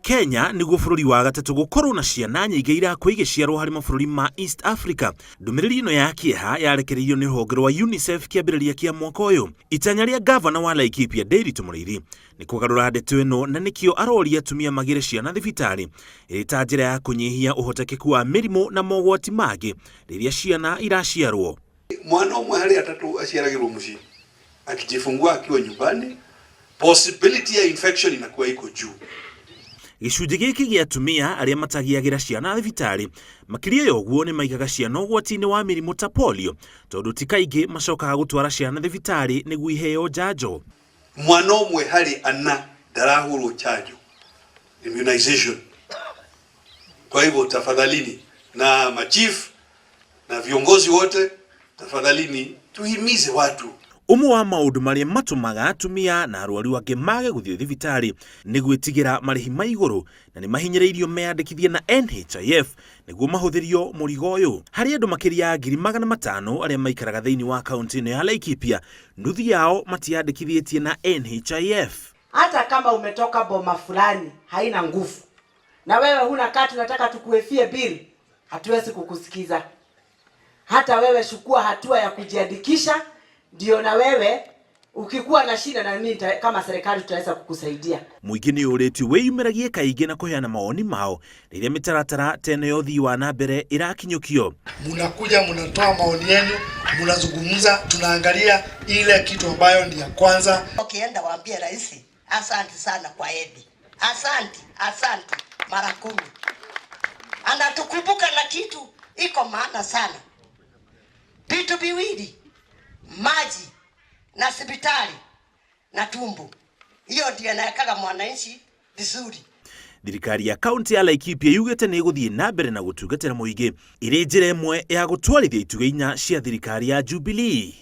Kenya nĩguo bũrũri wa gatatũ gũkorwo na ciana nyingĩ irakua igĩciarwo harĩ mabũrũri ma East Africa. Ndũmĩrĩri ĩno ya kĩeha yarekereirio nĩ rũhonge rwa UNICEF kĩambĩrĩria kĩa mwaka ũyũ. Itanya rĩa ngavana wa Laikipia Ndiritu Mũrĩithi nĩ kũgarũra ndeto ĩno na nĩkĩo aroria atumia magĩre ciana thibitarĩ ĩrĩ ta njĩra ya kũnyihia ũhotekeku wa mĩrimũ na mogwati mangĩ rĩrĩa ciana iraciarwo. Mwana ũmwe harĩ atatũ aciaragĩrwo mũciĩ akijifungua akiwa nyumbani, possibility ya infection inakuwa iko juu. Gĩcunjĩ gĩkĩ gĩa atumia arĩa matagĩagĩra ciana thibitarĩ makĩria ya ũguo nĩ maigaga ciana ũgwati-inĩ wa mĩrimũ ta polio tondũ ti kaingĩ macokaga gũtwara ciana thibitarĩ nĩguo iheo njanjo. Mwana ũmwe harĩ ana ndarahũrwo chanjo, immunization. Kwa hivyo tafadhalini, na machief na viongozi wote, tafadhalini tuhimize watu. Ũmwe wa maũndũ marĩa matũmaga atumia na arwaru angĩ mage gũthiĩ thibitarĩ nĩ gwĩtigĩra marĩhi ma igũrũ na nĩ mahinyĩrĩirio meyandĩkithie na NHIF nĩguo mahũthĩrio mũrigo ũyũ. Harĩ andũ makĩria ya 500,000 arĩa maikaraga thĩinĩ wa kaũntĩ ĩno ya Laikipia, nuthu yao matiyandĩkithĩtie na NHIF. Hata kama umetoka boma fulani haina nguvu na wewe huna kati, unataka tukuefie bill, hatuwezi kukusikiza. Hata wewe chukua hatua ya kujiandikisha, ndio na wewe ukikuwa na shida na mimi kama serikali tutaweza kukusaidia. Mũingĩ nĩ ũrĩtio wĩyumĩragie kaingĩ na kũheana mawoni mao rĩrĩa mĩtaratara ta ĩno ya ũthii wa na mbere ĩrakinyũkio. Munakuja munatoa maoni yenu, munazungumza, tunaangalia ile kitu ambayo ni ya kwanza. Ukienda waambie rais asante sana kwa Edi, asante, asante mara 10. Anatukumbuka na kitu iko maana sana, vitu viwili, maji na sibitali na tumbo. Hiyo ndio inawekaga mwananchi vizuri. Thirikari ya kaunti ya Laikipia yugĩte nĩ ĩgũthiĩ na mbere na gũtungatĩra mũingĩ ĩrĩ njĩra ĩmwe ya gũtwarithia itugĩ inya cia thirikari ya Jubilee.